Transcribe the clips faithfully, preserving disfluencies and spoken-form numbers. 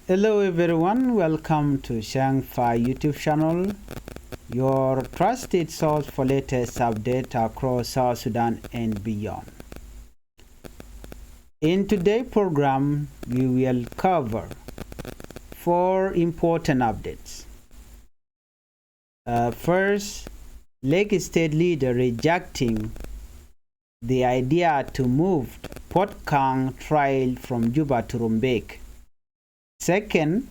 Hello everyone, welcome to Changfa YouTube channel, your trusted source for latest update across South Sudan and beyond. In today's program, we will cover four important updates. Uh, first, Lake State leader rejecting the idea to move Port Kang trial from Juba to Rumbek. Second,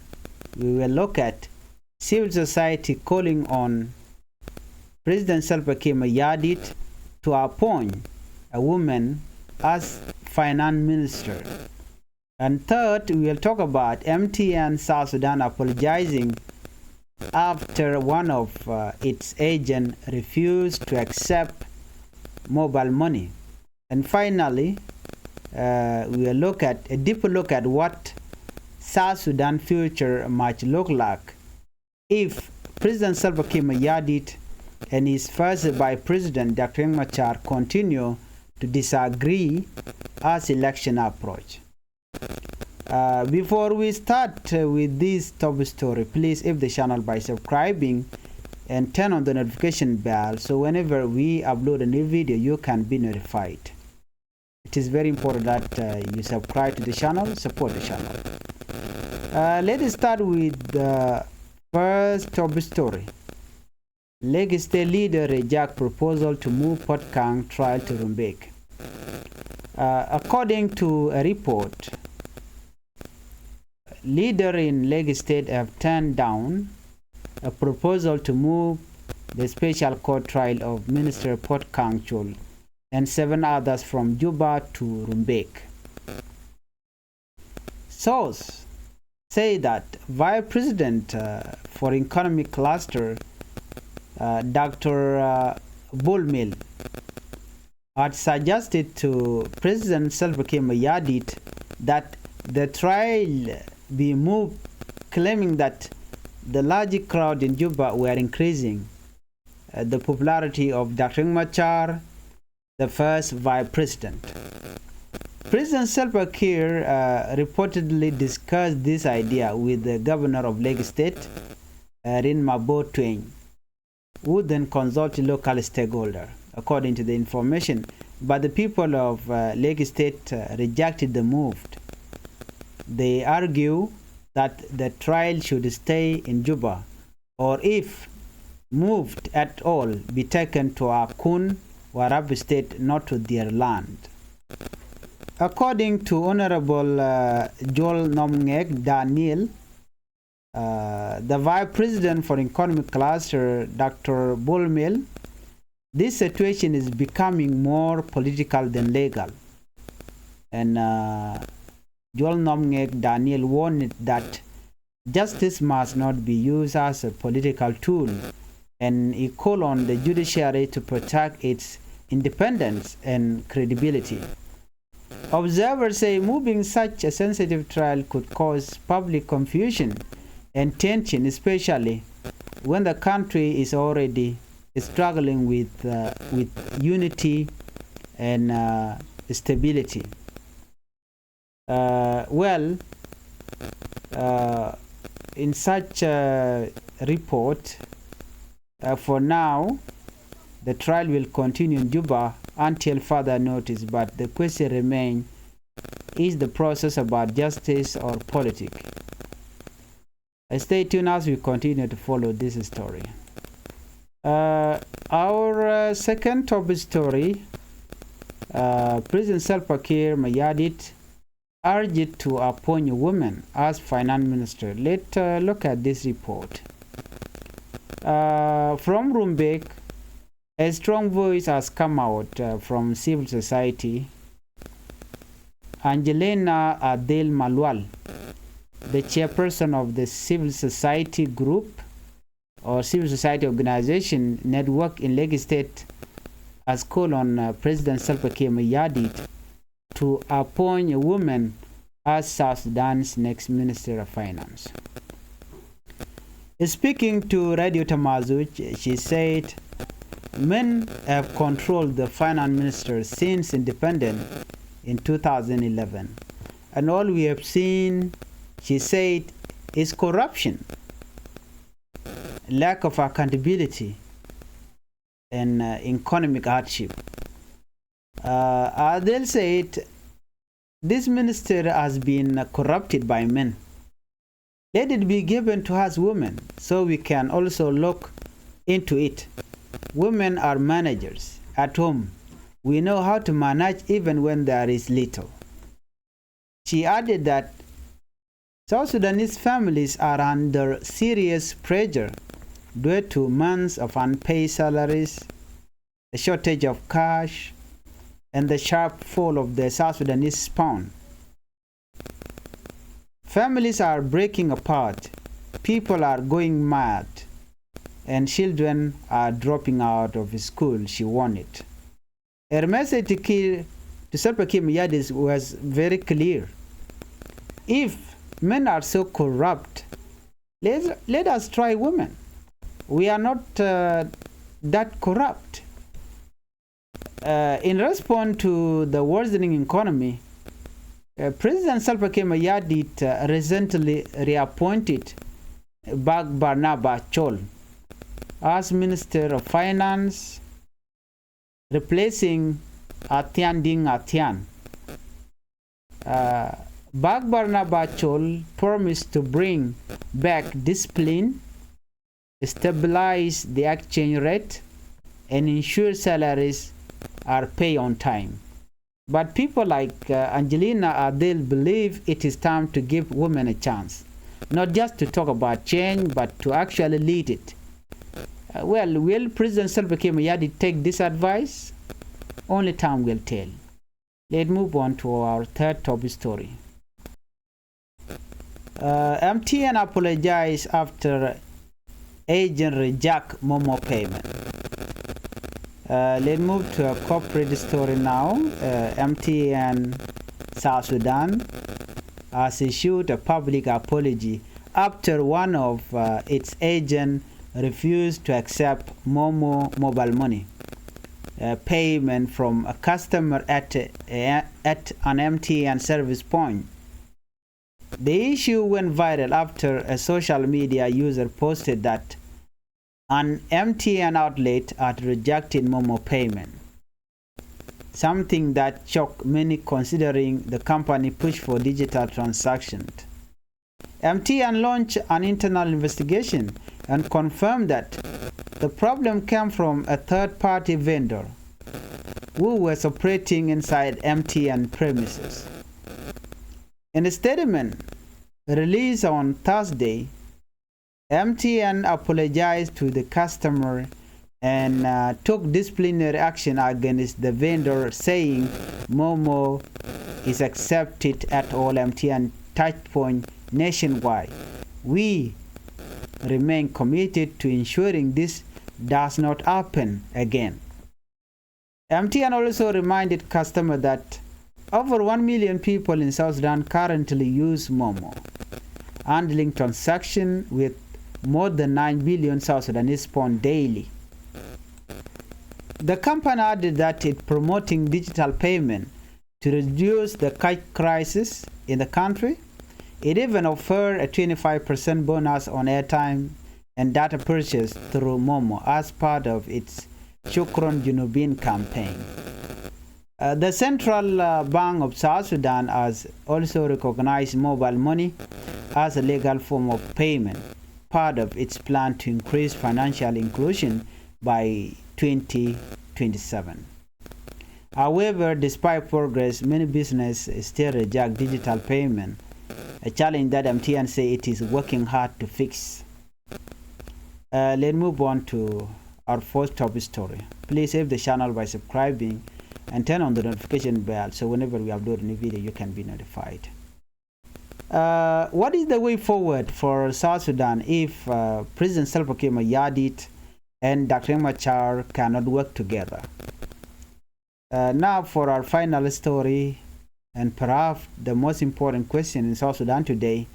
we will look at civil society calling on President Salva Kiir Mayardit to appoint a woman as finance minister. And third, we will talk about M T N South Sudan apologizing after one of, uh, its agent refused to accept mobile money. And finally, uh, we will look at a deeper look at what South Sudan future might look like if President Salva Kiir Mayardit and his first vice president, Doctor Riek Machar, continue to disagree as election approach. Uh, before we start, uh, with this top story, please help the channel by subscribing and turn on the notification bell so whenever we upload a new video, you can be notified. It is very important that, uh, you subscribe to the channel, support the channel. Uh, let us start with the first top story. Lake State leader reject proposal to move Port Kang trial to Rumbek. Uh, according to a report, leader in Lake State have turned down a proposal to move the special court trial of Minister Port Kang Chol and seven others from Juba to Rumbek. Source say that Vice President, uh, for Economic Cluster, uh, Doctor, uh, Bol Mel, had suggested to President Salva Kiir Mayardit that the trial be moved, claiming that the large crowd in Juba were increasing, uh, the popularity of Doctor Riek Machar, the first vice president. President Salva Kiir, uh, reportedly discussed this idea with the governor of Lake State, uh, Rin Mabo Tueny, who then consulted local stakeholder, according to the information. But the people of, uh, Lake State, uh, rejected the move. They argue that the trial should stay in Juba, or if moved at all, be taken to Akun, Warrap State, not to their land. According to Honorable, uh, Joel Nomngek Daniel, uh, the Vice President for Economic Cluster, Doctor Bol Mel, this situation is becoming more political than legal. And, uh, Joel Nomngek Daniel warned that justice must not be used as a political tool, and he called on the judiciary to protect its independence and credibility. Observers say moving such a sensitive trial could cause public confusion and tension, especially when the country is already struggling with, uh, with unity and, uh, stability. Uh, well, uh, in such a report, uh, for now, the trial will continue in Juba until further notice, but the question remains, is the process about justice or politics? Uh, stay tuned as we continue to follow this story. Uh, our, uh, second top story, uh, President Salva Kiir Mayardit urged to appoint a woman as finance minister. Let, uh, look at this report. Uh, from Rumbek, a strong voice has come out, uh, from civil society. Angelina Adil Malual, the chairperson of the civil society group or civil society organization network in Lake State, has called on, uh, President Salva Kiir Mayardit to appoint a woman as South Sudan's next Minister of Finance. Speaking to Radio Tamazuj, she said, men have controlled the finance minister since independence in two thousand eleven, and all we have seen, she said, is corruption, lack of accountability, and uh, economic hardship. Uh, Adel said, "This minister has been corrupted by men. Let it be given to us women so we can also look into it. Women are managers at home. We know how to manage even when there is little." She added that South Sudanese families are under serious pressure due to months of unpaid salaries, a shortage of cash, and the sharp fall of the South Sudanese pound. "Families are breaking apart, people are going mad, and children are dropping out of school," she warned. Her message to, Kiir, to Salva Kiir Mayardit was very clear. If men are so corrupt, let, let us try women. We are not uh, that corrupt. Uh, in response to the worsening economy, uh, President Salva Kiir Mayardit uh, recently reappointed Bak Barnaba Chol as Minister of Finance, replacing Athian Ding Athian. Uh, Bak Barnaba Chol promised to bring back discipline, stabilize the exchange rate, and ensure salaries are paid on time. But people like uh, Angelina Adel believe it is time to give women a chance, not just to talk about change, but to actually lead it. Uh, well, will President Salva Kiir Mayardit take this advice? Only time will tell. Let's move on to our third top story. Uh, M T N apologize after agent reject Momo payment. Uh, let's move to a corporate story now. Uh, M T N South Sudan has issued a public apology after one of uh, its agents refused to accept Momo mobile money uh, payment from a customer at, uh, at an M T N service point. The issue went viral after a social media user posted that an M T N outlet had rejected Momo payment, something that shocked many considering the company push for digital transactions. M T N launched an internal investigation and confirmed that the problem came from a third-party vendor who was operating inside M T N premises. In a statement released on Thursday, M T N apologized to the customer and uh, took disciplinary action against the vendor, saying Momo is accepted at all M T N touchpoints nationwide. We remain committed to ensuring this does not happen again. M T N also reminded customers that over one million people in South Sudan currently use Momo, handling transactions with more than nine billion South Sudanese pound daily. The company added that it promoting digital payment to reduce the cash crisis in the country. It even offered a twenty-five percent bonus on airtime and data purchase through Momo as part of its Shukran Junubin campaign. Uh, the Central uh, Bank of South Sudan has also recognized mobile money as a legal form of payment, part of its plan to increase financial inclusion by twenty twenty-seven. However, despite progress, many businesses still reject digital payment, a challenge that M T N say it is working hard to fix. Uh, let's move on to our first top story. Please save the channel by subscribing and turn on the notification bell so whenever we upload a new video, you can be notified. Uh, what is the way forward for South Sudan if uh, President Salva Kiir Mayardit and Doctor Machar cannot work together? Uh, now for our final story, and perhaps the most important question in South Sudan today,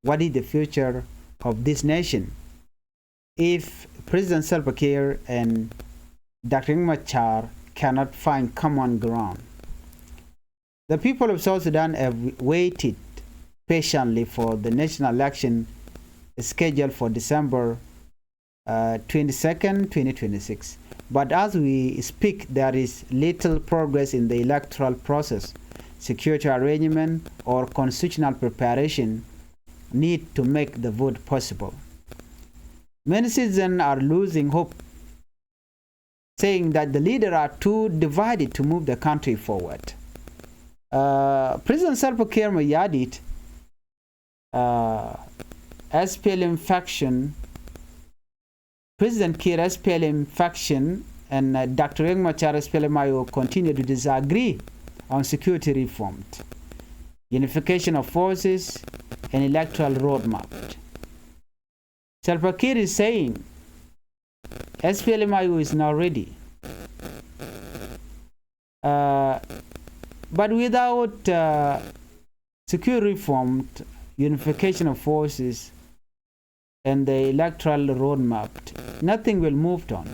what is the future of this nation if President Salva Kiir and Doctor Machar cannot find common ground? The people of South Sudan have waited patiently for the national election scheduled for December uh, twenty-second, twenty twenty-six. But as we speak, there is little progress in the electoral process. Security arrangement or constitutional preparation need to make the vote possible. Many citizens are losing hope, saying that the leaders are too divided to move the country forward. Uh, President Salva Kiir Mayardit, uh, S P L M faction, President Kiir S P L M faction and uh, Doctor Riek Machar S P L M I O continue to disagree on security reform, unification of forces, and electoral roadmap. Salva Kiir is saying S P L M I O is now ready. Uh, but without uh, secure reform, unification of forces, and the electoral roadmap, nothing will move on.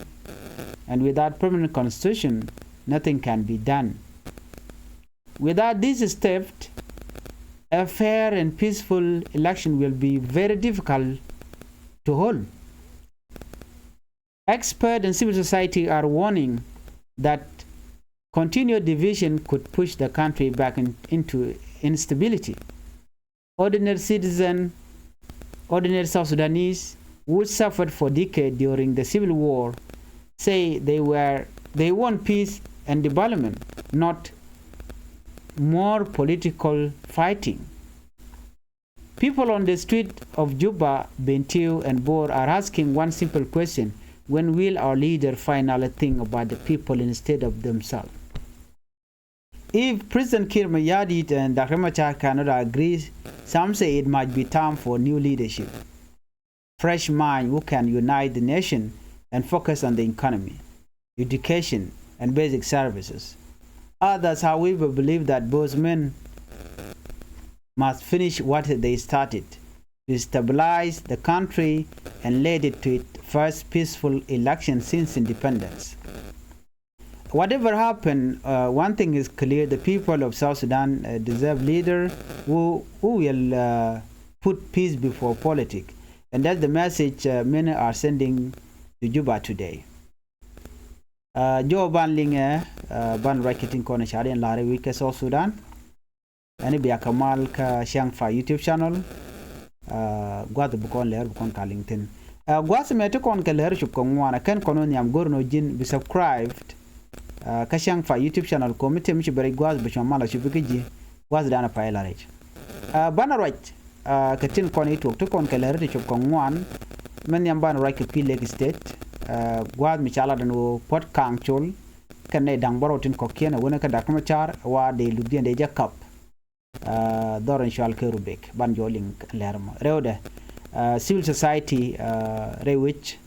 And without permanent constitution, nothing can be done. Without this step, a fair and peaceful election will be very difficult to hold. Experts and civil society are warning that continued division could push the country back in, into instability. Ordinary citizen, ordinary South Sudanese who suffered for decades during the civil war say they were, they want peace and development, not more political fighting. People on the street of Juba, Bentiu and Bor are asking one simple question: when will our leader finally think about the people instead of themselves? If President Kiir Mayardit and Doctor Machar cannot agree, some say it might be time for new leadership, fresh mind who can unite the nation and focus on the economy, education, and basic services. Others, however, believe that both men must finish what they started to stabilize the country and lead it to its first peaceful election since independence. Whatever happened, uh, one thing is clear: the people of South Sudan uh, deserve leader who, who will uh, put peace before politics. And that's the message uh, many are sending to Juba today. Uh, jɔw ban liŋɛ, uh, ban ruac kɛ tin kɔn ca diɛn lar rɛy wi̱c kɛ South Sudan. Ɛn i̱ bia kɛ mal kä Ciaŋ Fa YouTube channel. Uh, gua̱th bi kɔn lɛr bi kɔn ka liŋ thi̱n. Uh, gua̱th mɛ ti kɔn kɛ lɛr cop kɛ ŋuan, a kɛn kɔn wä nhiam go̱r nɔ ji̱n bi subscribed uh, kä Ciaŋ Fa YouTube channel, ko̱mi tëë mi ci bɛ rɛc gua̱th bi cɔm mal a cop bi kä ji̱ gua̱th dan a pay la rɛc. Uh, banɛ ruac uh, kɛ tin kɔn i̱ tuɔk ti kɔn kɛ lɛr ti cop kɛ ŋuan. Mɛ nhiam banɛ ruac kɛ kui̱ Lake State, uh, gua̱th mi ca lat ɛn ɣöö Puɔt Kaŋ Col kɛn nɛy da̱ŋ bärɔw tin kɔ̱kiɛn a wänä kä Doctor Machar wa dee lukdiɛn dee jɛ kap. Uh, dhɔr in cual kɛ Rumbek, ban jɔw liŋ lɛr mɔ rɛwdɛ. Uh, civil society uh, rɛy wec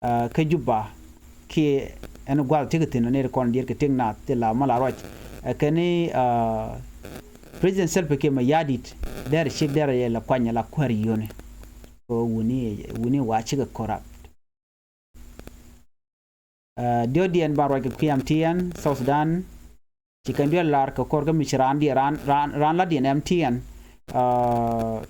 uh, kä Juba kiɛ ɛn gua̱th ti kɛ thi̱n, ni kɔn diet kɛ tëk nath ti la mal a ruac. Uh, kɛn i̱ uh, President Salva Kiir Mayardit derɛ ciek derɛ yɛ la kuany la kuäär yio̱ni. Kɛ wuni, wuni wa cikɛ corrupt. Uh, diɔ̱kdiɛn ban ruac kɛ kui̱ M T N South Sudan. Ci kɛn duel lar kɛ kɔr kä mi ci raan diɛn, raan, raan, raan latdiɛn M T N. Uh,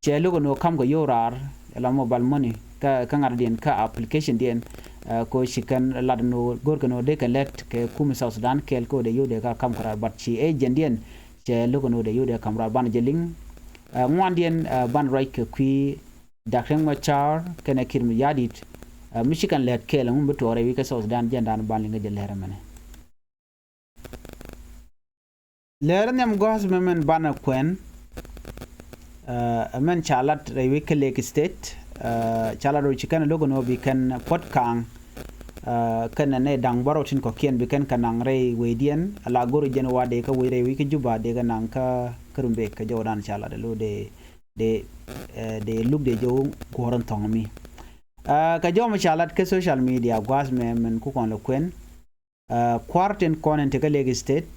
cɛ lo̱k ɛn ɣöö ka̱m kɛ yio̱w raar ɛ la mobile money kä, kä ŋa̱tdiɛn kä application diɛn. Uh, kɛ ɣöö ci kɛn lat ɛn ɣöö go̱r kɛn ɣöö dee kɛ lät kɛ kum South Sudan kɛɛl kä ɣöö dee yio̱w dee kä ka̱m kɛ raar, but ci agent diɛn cɛ lo̱k ɛn ɣöö dee yio̱w dee ka̱m raar, banɛ jɛ liŋ. Uh, ŋuandiɛn uh, ban ruac kɛ kui̱ Doctor Riek Machar kɛnɛ Kiir Mayardit. Uh, mi ci kɛn lät kɛɛl ɛŋu mi bi tuɔɔk rɛy wi̱c kä South Sudan, jɛn dan ban liŋ kä jɛ lɛr ɛmɛnɛ. Lɛr nhiam gua̱a̱th mɛ mɛn banɛ kuɛn. Uh, mɛn ca lat rɛy wi̱c kä Lake State. Uh, ca lat rɛw ci kɛn lo̱k ɛn ɣöö bi kɛn Puɔt Kaŋ uh, kɛnɛ nɛy da̱ŋ bärɔw tin kɔ̱kiɛn bi kɛn kɛ naŋ rɛy wecdiɛn. Ala go̱r jɛn wa dee kä wec rɛy wi̱c kä Juba, dee kɛ naŋ kä, kä Rumbek kɛ jɔwdan ca lat ɛ lo̱ dee, dee, uh, dee luk dee jɔw guɔ̱r in thɔŋ mi. Uh, kɛ jɔw mi ca lat kä social media gua̱a̱th mɛ mɛn ku kɔn lɛ kuɛn. Uh, kua̱r tin kɔn in te kä Lake State,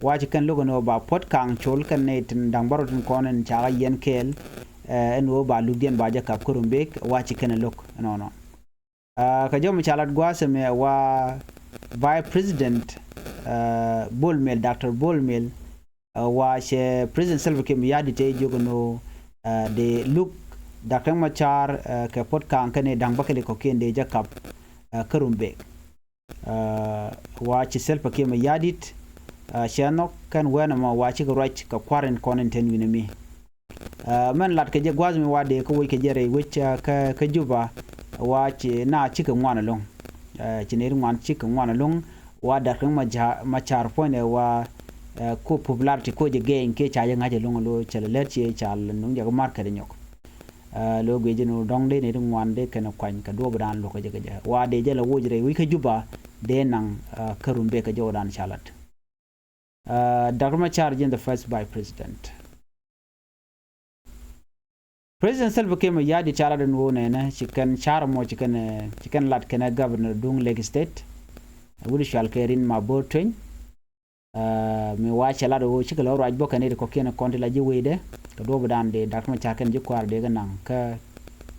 wa ci kɛn lo̱k ɛn ɣöö ba Puɔt Kaŋ Col kɛn nɛy tin da̱ŋ bärɔw tin kɔn in ca kä yiɛn kɛɛl, uh, ɛn ɣöö ba lukdiɛn ba jɛ kap kä Rumbek, wa ci kɛn ɛ lo̱k ɛnɔnɔ. Uh, kɛ jɔw mi ca lat gua̱a̱th ɛmɛ wa Vice President uh, Bol Mel, Doctor Bol Mel, uh, wa cɛ President Salva Kiir Mayardit tɛ jiök ɛn ɣöö uh, dee luk Dak Riek Machar, ɛ, kɛ Puɔt Kaŋ kɛnɛ da̱ŋ bäkɛl kɔ̱kiɛn dee jɛ kap, ɛ, kä Rumbek. Ɛ, wa ci Salva Kiir Mayardit, ɛ, cɛ nhɔk kɛn wɛn ɛmɔ wa cikɛ ruac kɛ kua̱r in kɔn in te wi̱nɛ mi. Ɛ, mɛn lat kɛ jɛ gua̱th mi wa dee kä wec kɛ jɛ rɛy wec, ɛ, kä, kä Juba, wa ci na cikɛ ŋuan ɛlɔ̱ŋ. Ɛ, ci nɛy ti ŋuan cikɛ ŋuan ɛlɔ̱ŋ, wa Dak Riek Maja-, Machar puɔ̱nydɛ wa, ɛ, ko popularity ko jɛ gɛɛny kiɛ ca jɛ ŋa̱c ɛlɔ̱ŋ lo cɛ lɛ lɛt ciɛ ca lɛ nuŋ jɛ kɛ market nyɔk. Ɛ, lo guic jɛ ni dɔ̱ŋ dee nɛy ti ŋuan dee kɛn kuany kɛ duɔ̱ɔ̱p dan luɔk kɛ jɛ kɛ jɛ. Wa dee jɛ lɛ woc rɛy wec kä Juba dee naŋ, ɛ, kä Rumbek kɛ jɔwdan ca lat. Ɛ, Dak Riek Machar jɛn the first vice president. President Salva Kiir Mayardit ca lat ɛn ɣöö nɛnɛ ci kɛn car mɔ ci kɛn, ɛ, ci kɛn lat kɛnɛ governor duŋ Lake State. Ɛ, wut cual kɛ Riek Mabor Tueny. Ɛ, mi wa cɛ lat ɣöö cikɛ lɔ ruac bä kɛn i̱ ti kɔ̱kiɛn kɔn ti la ji̱ wecdɛ kɛ duɔ̱ɔ̱p dan dee Dak Riek Machar kɛn ji̱ kua̱r dee kɛ naŋ kä,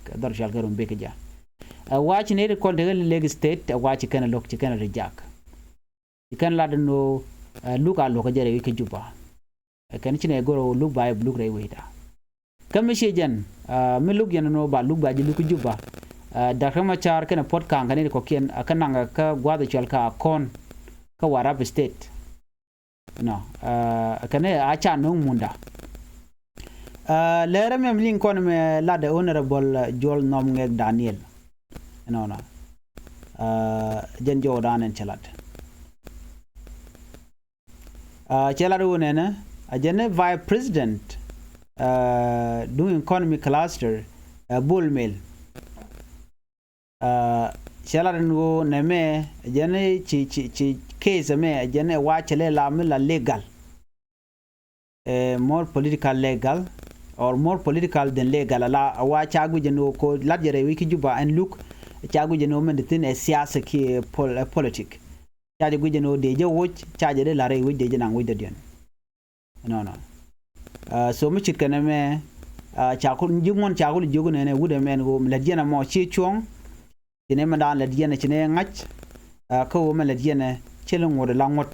kä dhɔr cual kɛ Rumbek jɛ. Ɛ, wa ci nɛy ti kɔn ti kɛ Lake State, ɛ, wa ci kɛn lo̱k ci kɛn ri jak. Ci kɛn lat ni ɣöö, ɛ, luk a luɔ̱k kä jɛ rɛy wec kä Juba. Ɛ, kɛn ci nɛ go̱r ɣöö luk ba ɛ luk rɛy wecda. Kä mi ciɛ jɛn, ɛ, mi luk yɛn ni ɣöö ba luk ba ji̱ luk kä Juba. Ɛ, Dak Riek Machar kɛnɛ Puɔt Kaŋ kɛn i̱ ti kɔ̱kiɛn, ɛ, kɛ naŋ kä gua̱th cual kä Akon kä Warrap State. Nɔ, ɛ, kɛn i̱ a ca no̱o̱ŋ munda. Ɛ, lɛrɛ mɛm liŋ kɔn mɛ lat ɛ Honorable, ɛ, Juɔl Nhɔm Ŋɛk Daniel. Nɔ, nɔ. Ɛ, jɛn jɔwdan ɛn cɛ lat. Ɛ, cɛ lat ɣöö nɛnɛ, ɛ jɛn ni vice president, ɛ, duŋ economy cluster, ɛ, Bol Mel. Ɛ, cɛ lat ɛn ɣöö nɛmɛ, ɛ jɛn ni ci, ci, ci case ɛmɛ, ɛ jɛn ni wa cɛ lɛ la mi la legal. Ɛ, more political legal, or more political than legal, ala, a wa ca guic ɛn ɣöö ko lat jɛ rɛy wec kä Juba ɛn luk, ca guic ɛn ɣöö mɛn ti thi̱n ɛ siasa kiɛ pol-, ɛ politic. Ca jɛ guic ɛn ɣöö dee jɛ woc, ca jɛ dee la̱r rɛy wec dee jɛ naŋ wec dɔ̱diɛn. Nɔ, nɔ. Ɛ, so mi ce̱tkɛ nɛmɛ, ɛ, ca ku, ji̱ ŋuɔ̱n ca ku lɛ jiök nɛnɛ wut ɛmɛn ɣöö mi lät yɛn ɛmɔ ci cuɔ̱ŋ. Ci nɛ mɛn daan lät yɛn, ci nɛ ŋa̱c, ɛ, kä ɣöö mɛn lät yɛn ɛ ci lɛ ŋuɔ̱t la ŋuɔ̱t.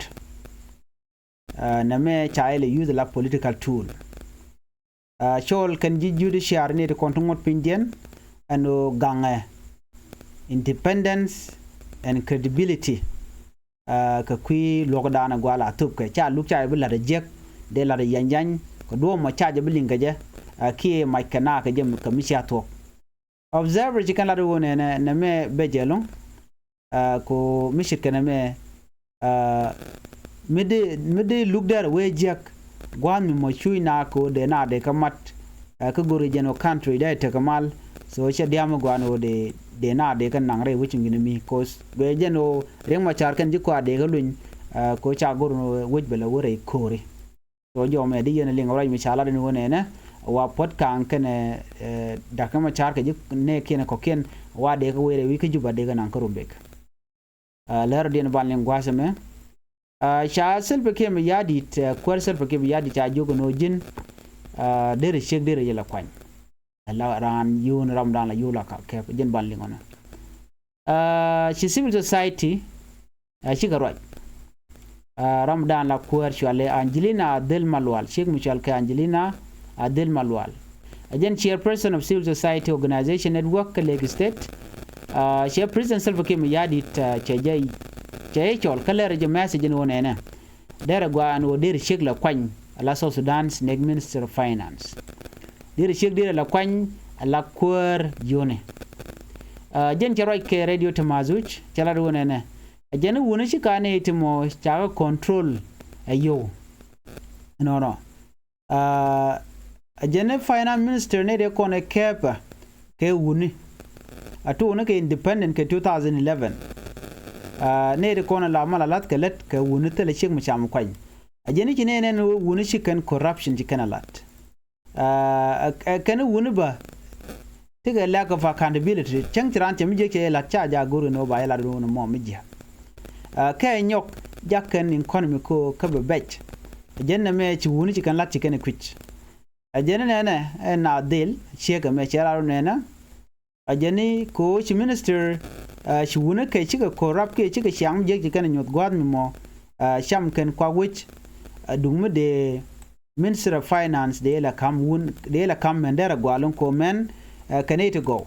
Ɛ, nɛmɛ ca ilɛ use la political tool. Ɛ, cɔɔl kɛn ji̱ judiciary ni ti kɔn ti ŋuɔ̱t pinydiɛn ɛn ɣöö gaŋɛ independence and credibility. Ɛ, kɛ kui̱ luɔ̱kdan ɛ gua̱a̱ la thöpkɛ ca luk ca bi la̱t ɛ jiäk dee la̱t ɛ yany yany kɛ duɔ̱ɔ̱p mɔ ca jɛ bi liŋ kɛ jɛ, ɛ, kiɛ mac kɛ naak kɛ jɛ kɛ mi cia thuɔ̱k. Observer ci kɛn lat ɣöö nɛnɛ, nɛmɛ bɛ jɛ lo̱ŋ. Ɛ, ko mi ce̱tkɛ nɛmɛ, ɛ, mi dee, mi dee luk dɛr wee jiäk gua̱a̱th mi mɔ cuc na ko dee na dee kä mat, ɛ, kä go̱ri jɛn ɔ country dee tekɛ mal. So cɛ dia̱a̱m mi gua̱a̱n ɣöö dee, dee na dee kä naŋ rɛy wec mi gini mi, 'cause guɛ jɛn ɣöö Riek Machar kɛn ji̱ kɔaa dee kä luny, ɛ, ko ca go̱r ɣöö wec bɛ lɛ wä rɛy ko̱ri. So jɔmɛ di yɛn liŋ ruac mi ca lat in wä nɛnɛ, wa Puɔt Kaŋ kɛnɛ, ɛ, Dak Riek Machar kɛ ji̱ nɛɛkiɛn kɔ̱kiɛn, wa dee kä wee rɛy wi̱c kä Juba dee kä naŋ kä Rumbek. Ɛ, lɛr diɛn ban liŋ gua̱a̱th ɛmɛ. Ɛ, ca Salva Kiir Mayardit, ɛ, kuäär Salva Kiir Mayardit ca jiök ɛn ɣöö ji̱n, ɛ, derɛ ciek derɛ yɛ la kuany. Ɛ, la raan yio̱o̱n ram dan la yio̱o̱ la ka kɛp, ji̱n ban liŋ ɣɔnɔ. Ɛ, ci civil society, ɛ, cikɛ ruac. Ɛ, ram dan la kuäär cuali Angelina Adhil Malual, ciek mi cual kɛ Angelina Adhil Malual. Ɛ jɛn chairperson of Civil Society Organization Network kä Lake State. Ɛ, cɛ President Salva Kiir Mayardit, ɛ, cɛ jɛ, cɛ jɛ cɔl kä lɛr jɛ message ni wä nɛnɛ. Derɛ gua̱a̱n wä derɛ ciek la kuany ala South Sudan's next Minister of Finance. Derɛ ciek derɛ la kuany ala kuäär yio̱o̱ni. Ɛ, jɛn cɛ ruac kɛ Radio Tamazuj, cɛ lat wä nɛnɛ. Ɛ jɛn i̱ wuni ci ka ni ti mɔ cakɛ control ɛ yio̱w. Nɔnɔ. Ɛ, ɛ jɛn i̱ finance minister ni dee kɔn ɛ kɛpɛ kɛ wuni. A tuuni kɛ independent kɛ two thousand eleven. Ɛ, ni dee kɔn ɛ la mal a lath kɛ lät kɛ wuni thilɛ ciek mi cam kuany. Ɛ jɛn i̱ ci nɛn ɛn wuni ci kɛn corruption ci kɛn a lat. Ɛ, ɛ, ɛ, kɛn wuni bä tekɛ lack of accountability. Cäŋ ci raan cɛ mi jiäk cɛ jɛ la̱t ca jɛ a go̱r in ɣöö ba jɛ la̱t in ɣöö ni mɔ mi jiäk. Ɛ, kɛ nyɔk jak kɛn economy ko kä bɛ bɛc. Ɛ jɛn nɛmɛ ci wuni ci kɛn la̱t ci kɛn kui̱c. Ɛ jɛn nɛnɛ ɛn a dhil ciek ɛmɛ cɛ lar nɛnɛ. Ɛ jɛn ni ko ci minister, ɛ, ci wuni kɛ cikɛ corrupt kiɛ cikɛ ciaŋ mi jiäk ci kɛn nyuɔth gua̱a̱th mi mɔ, ɛ, cam kɛn kuak wec, ɛ, duŋ mi dee Ministry of Finance dee la kam wun, dee la kam mɛn derɛ gua̱a̱l in ko mɛn, ɛ, kɛ nɛy ti gɔw.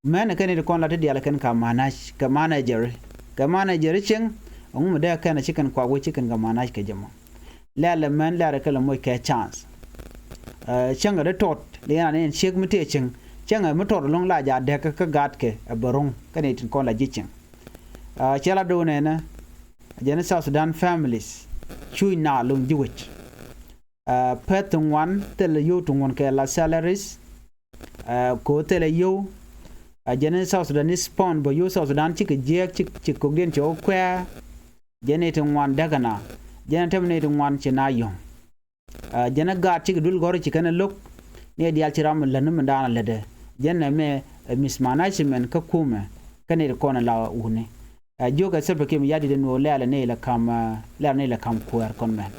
Mɛn kɛn ti kɔn la ti diaal kɛn ka manage, kɛ manager, kɛ manager cieŋ. Ɛŋu mi dee kɛn ci kɛn kuak wec ci kɛn kɛ manage kɛ jɛ mɔ. Lɛl mɛn lɛr kɛ lɛ moc kɛ chance. Ɛ, cieŋ kɛ di tɔt li yan in ciek mi tëë cieŋ. Cieŋ mi tɔt loŋ la ja dɛk kä gaatkɛ ɛ bɛ ro̱ŋ kɛn tin kɔn la ji̱ cieŋ. Ɛ, cɛ la do̱n ɛnɛ jɛn South Sudan families cuc na loŋ ji̱ wec. Ɛ, pɛth ti ŋuan thilɛ yio̱w ti ŋuan kɛ la salaries. Ɛ, ko̱ thilɛ yio̱w. Ɛ, jɛn South Sudanese pound bä yio̱w South Sudan cikɛ jiääk cik cik kokdiɛn cɛ wä kuɛ̈ɛ̈. Jɛn nɛy ti ŋuan däkɛ na. Jɛn tɛm nɛy ti ŋuan ci na yɔ̱ŋ. Ɛ, jɛn gaat cikɛ duël gɔ̱r ci kɛn ɛ lo̱k. Ni ɛ diaal ci ram mi lät ni mi daanɛ lätdɛ. Jɛn ɛmɛ ɛ mismanagement kä kumɛ. Kä nɛy ti kɔn ɛ la wuni. Ɛ, jiökɛ Salva Kiir Mayardit ɛn ɣöö lɛɛlɛ nɛy lɛ ka̱m, ɛ, lɛɛlɛ nɛy lɛ ka̱m kuäär kɔn mɛn.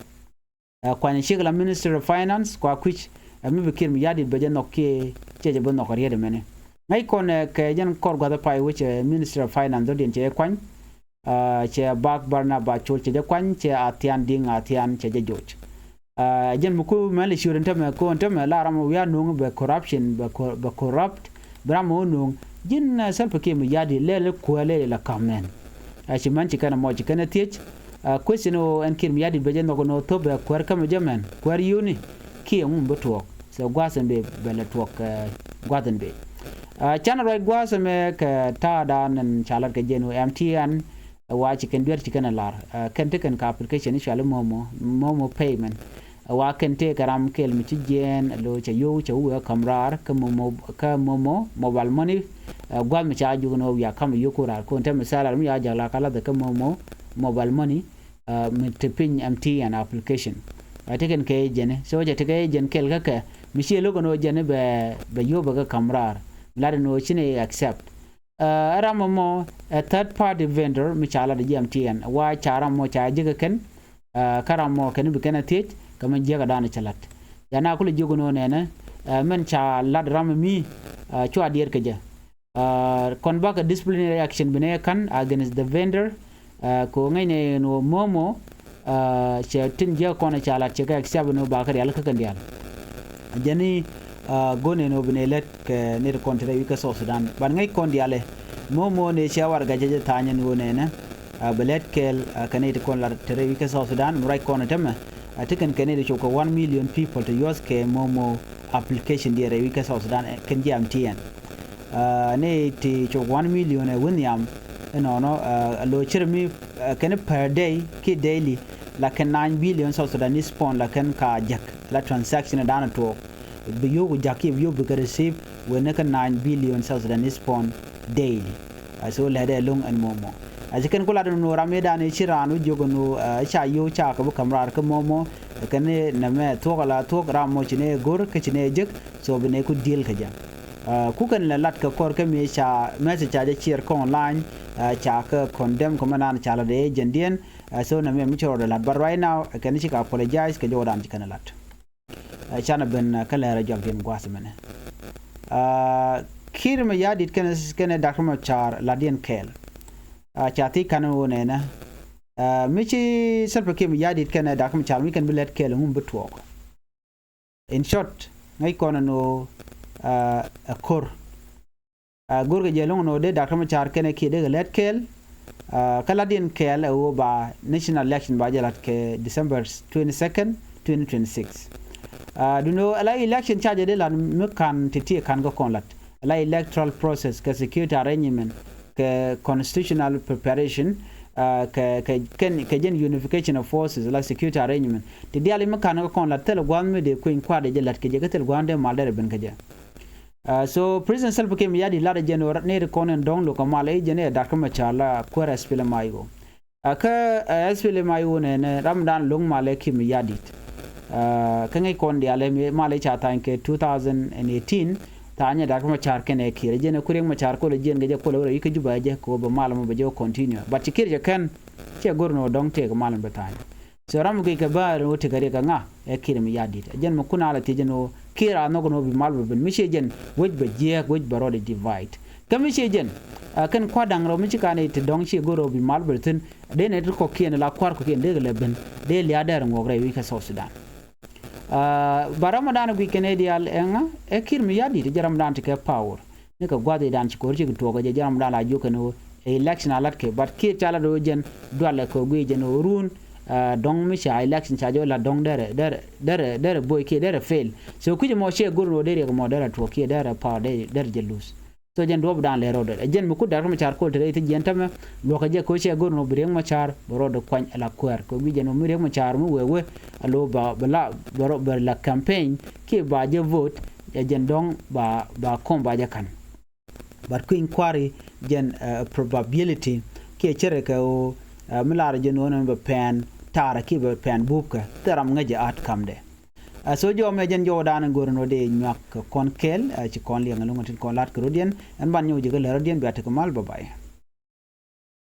Ɛ, kuany ciek la Minister of Finance kua kui̱c, ɛ, mi bi Kiir Mayardit bɛ jɛ nhɔk kiɛ cɛ jɛ bä nhɔk kɛ riet ɛmɛni. Ŋäc kɔn, ɛ, kɛ jɛn kɔr gua̱th ɛ pay wec, ɛ, Minister of Finance dhɔ̱diɛn cɛ jɛ kuany. Ɛ, cɛ Bak Barnaba Col cɛ jɛ kuany, cɛ Athian Diŋ Athian cɛ jɛ joc. Ɛ, jɛn mi ku mɛn lɛ ciöt ɛn tämɛ ko̱n tämɛ la ram wiaa nuŋ bɛ corruption, bɛ cor-, bɛ corrupt, bi ram mi wä nuŋ. Ji̱n, ɛ, Salva Kiir Mayardit lɛl kuäär lɛl la ka̱m mɛn. Ɛ, ci mɛn ci kɛn ɛ mɔc ci kɛn ɛ thiec. Ɛ, question ɣöö ɛn Kiir Mayardit bɛ jɛ nhɔk ɛn ɣöö thop bɛ kuäär kämɛ jɛ mɛn, kuäär yio̱wni kiɛ ŋu mi bi tuɔɔk. So gua̱a̱th ɛn bɛ, bɛ lɛ tuɔɔk, ɛ, gua̱a̱th ɛn bɛ. Ɛ, canɛ ruac gua̱a̱th ɛmɛ kɛ ta̱a̱dan ɛn ca lat kɛ jɛn ɣöö M T N, ɛ, wa ci kɛn duer ci kɛn ɛ lar. Ɛ, kɛn ti kɛn kɛ application i̱ cuali Momo, Momo payment. Ɛ, wa kɛn tëëkɛ ram kɛl mi ci jiɛɛn ɛ lo̱ cɛ yio̱w cɛ wee kä ka̱m raar kä Momo, kä Momo mobile money. Ɛ, gua̱th mi ca juk ni wä wiak ka̱m yio̱w ku raar kun te mi salary mi ca jak la ka lathɛ kä Momo mobile money. Ɛ, mi te piny M T N application. Ɛ, te kɛn kɛ agent, so cɛ te kɛ agent kɛl kä kɛ mi ciɛ lo̱k kɛn wä agent bɛ, bɛ yio̱w bɛ kä ka̱m raar. Lat ni wä ci ni accept. Ɛ, ram mɔ mɔ ɛ third party vendor mi ca lat ji̱ M T N. Wa ca ram mɔ ca ji̱ kɛ kɛn. Ɛ, kä ram mɔ kɛn bi kɛn a thiec kɛ mi jiäkä dan cɛ lat. Ya na kulɛ jiök ni wä nɛnɛ, ɛ, mɛn ca lat ram mi, ɛ, cua diɛɛr kɛ jɛ. Ɛ, kɔn bakɛ disciplinary action bi nɛ ka̱n against the vendor. Ɛ, kɛ ɣöö ŋäcnɛ ɛn ɣöö Momo, ɛ, cɛ tin jiäk kɔn ca lat cɛ kɛ accept ɛn ɣöö ba kɛ rialikä kɛn diaal. Jɛn i̱, ɛ, go̱n ɛn ɣöö bi nɛ lät kɛ nɛy ti kɔn te rɛy wi̱c kä South Sudan. Ban ŋäc kɔn diaal ɛ Momo nɛ cɛ warɛgak cɛ jɛ tha̱a̱ny ɛn ɣöö nɛnɛ, ɛ, bɛ lät kɛɛl, ɛ, kɛ nɛy ti kɔn lat te rɛy wi̱c kä South Sudan mi ruac kɔn ɛ tämɛ. Ɛ, ti kɛn kɛ nɛy ti cop kɛ one million people ti use kɛ Momo application diɛ rɛy wi̱c kä South Sudan, ɛ, kɛn ji̱ M T N. Ɛ, nɛy ti cop one million ɛ wi̱n nhiam. Ɛnɔnɔ, ɛ, a lo̱ cir mi, ɛ, kɛn per day kiɛ daily la kɛn nine billion South Sudanese pound la kɛn ka jäk la transaction dan tuɔɔk. Bi yio̱w ku ja̱k kiɛ bi yio̱w bi kɛ receive wen ni kä nine billion South Sudanese pound daily. Ɛ, so lɛtdɛ lo̱ŋ ɛn Momo. Ɛ, ci kɛn ku lat ɛn ɣöö ram ëëdan ëë ci raan wä jiök ɛn ɣöö, ɛ, ca yio̱w ca kɛ bi ka̱m raar kä Momo. Ɛ, kɛn nɛmɛ thuɔ̱k ala thuɔ̱k ram mɔ ci nɛ go̱r kä ci nɛ jek. So bi nɛ ku deal kɛ jɛ. Ɛ, ku kɛn lɛ lat kɛ kɔr kä mi ca message ca jɛ share kä online, ɛ, ca kɛ condemn kɛ mɛ naan ca lat ɛ agent diɛn. Ɛ, so nɛmɛ mi ci rɔɔdɛ lat, but right now, ɛ, kɛn ci kɛ apologize kɛ jɔwdan ci kɛn lat. Ɛ, canɛ ben, ɛ, kä lɛr ɛ jɔakdiɛn gua̱a̱th mɛnɛ. Ɛ, Kiir Mayardit kɛnɛ, kɛnɛ Doctor Machar latdiɛn kɛɛl. Ɛ, ca thiec ka̱n ɣöö nɛnɛ, ɛ, mi ci Salva Kiir Mayardit kɛnɛ Doctor Machar mi kɛn bi lät kɛɛl ɛŋu mi bi tuɔɔk. In short, ŋäc kɔn ɛn ɣöö, ɛ, ɛ ko̱r. Ɛ, go̱rkɛ jɛ lo̱ŋ ɛn ɣöö dee Doctor Machar kɛnɛ Kiir dee kɛ lät kɛɛl. Ɛ, kä latdiɛn kɛɛl ɛ ɣöö ba national election ba jɛ lat kɛ December twenty-second, twenty twenty-six. Ɛ, duundɛ ɣöö ala election ca jɛ dee lat mi ka̱n ti̱ti̱ ka̱n kä kɔn lat. Ala electoral process kɛ security arrangement kɛ constitutional preparation, ɛ, kɛ, kɛ, kɛn, kɛ jɛn unification of forces la security arrangement. Ti diaal mi ka̱n kä kɔn lat thil gua̱a̱th mi dee kueny kua̱r dee jɛ lat kɛ jɛ kä thil gua̱a̱th dee mal dee rɛ ben kɛ jɛ. Ɛ, so President Salva Kiir Mayardit latdɛ jɛn ɣöö nɛy ti kɔn in dɔ̱ŋ lo̱k kɛ mal i̱ jɛn ɛ Doctor Machar la kuäär S P L M I O. Ɛ, kä, ɛ, S P L M I O nɛnɛ ramdan lo̱ŋ mal ɛ Kiir Mayardit. Ɛ, kä ŋäc kɔn diaal ɛ mal ɛ ca tha̱a̱ny kɛ two thousand and eighteen, tha̱a̱ny ɛ Doctor Machar kɛnɛ Kiir. Jɛn ɛ ku Riek Machar kolɛ jiɛn kɛ jɛ kolɛ wä rɛy wi̱c kä Juba ɛ jɛ kɛ ɣöö bɛ mal mɔ bɛ jɛ wä continue. But ci Kiir jɛ kɛn, cɛ go̱r ni wä dɔ̱ŋ tëëk mal mɔ bɛ tha̱a̱ny. So ram guic kɛ bäär in wä tekɛ riɛk kɛ ŋa ɛ Kiir Mayardit. Ɛ jɛn mɛ kun a la thiec ɛn ɣöö Kiir a nhɔk ɛn ɣöö bi mal bɛ ben. Mi ciɛ jɛn wec bɛ jiääk, wec bɛ rɔɔdɛ divide. Kä mi ciɛ jɛn, ɛ, kɛn kua̱r da̱ŋ rɛw mi ci kan i̱ ti dɔ̱ŋ ciɛ go̱r ɣöö bi mal bɛ thi̱n. Dee nɛ ti kɔ̱kiɛn la kua̱r kɔ̱kiɛn dee kɛ lɛ ben. Dee lia̱a̱ dɛr ŋuɔk rɛy wi̱c kä South Sudan. Ba ram dan guic kɛn ɛ diaal ɛŋa ɛ Kiir Mayardit, jɛ ram dan ti kɛ power. Ni kɛ gua̱th i̱ dan ci ko̱r ci kɛ tuɔɔk ɛ jɛ, jɛ ram dan la jiök kɛn ɣöö ɛ election a la̱t kɛ, but Kiir ca la̱t ɣöö jɛn dualɛ kɛ guic jɛn ɣöö run dɔ̱ŋ mi ca election ca jɛ ɣöö la dɔ̱ŋ derɛ derɛ derɛ derɛ boy kiɛ derɛ fail. So kui̱c ɛmɔ ciɛ go̱r ni ɣöö derɛ kɛ mɔ derɛ tuɔɔk kiɛ derɛ power derɛ jɛ lose. So jɛn duɔ̱ɔ̱p dan lɛ rɔɔdɛ ɛ jɛn mi kut Doctor Machar Kol te rɛy thi̱n jiɛn tämɛ luɔ̱kɛ jɛ kɛ ɣöö ciɛ go̱r ni ɣöö bi Riek Machar bɛ rɔɔdɛ kuany ɛ la kuäär kɛ guic jɛn ɣöö mi Riek Machar mi wëë wee a lo̱o̱ ba bɛ la bɛ la campaign kiɛ ba jɛ vote. Ɛ jɛn dɔ̱ŋ ba ba kɔm ba jɛ ka̱n. But kui̱ny kua̱ri jɛn probability kiɛ cärɛ kɛ ɣöö mi lar jɛn ɣöö nɛ bɛ pɛn taarɛ kiɛ bɛ pɛn buupkɛ thil ram ŋäcɛ outcome dɛ. So jɔmɛ jɛn jɔwä dan in go̱o̱r in wä dee nyuak kɛ kɔn kɛɛl ci kɔn liɛŋ in luŋä tin kɔn la̱t kɛ rɔ̱diɛn ɛn ban nyɔw ji̱ kɛ lɛ rɔ̱diɛn bia tekɛ mal. Bye bye.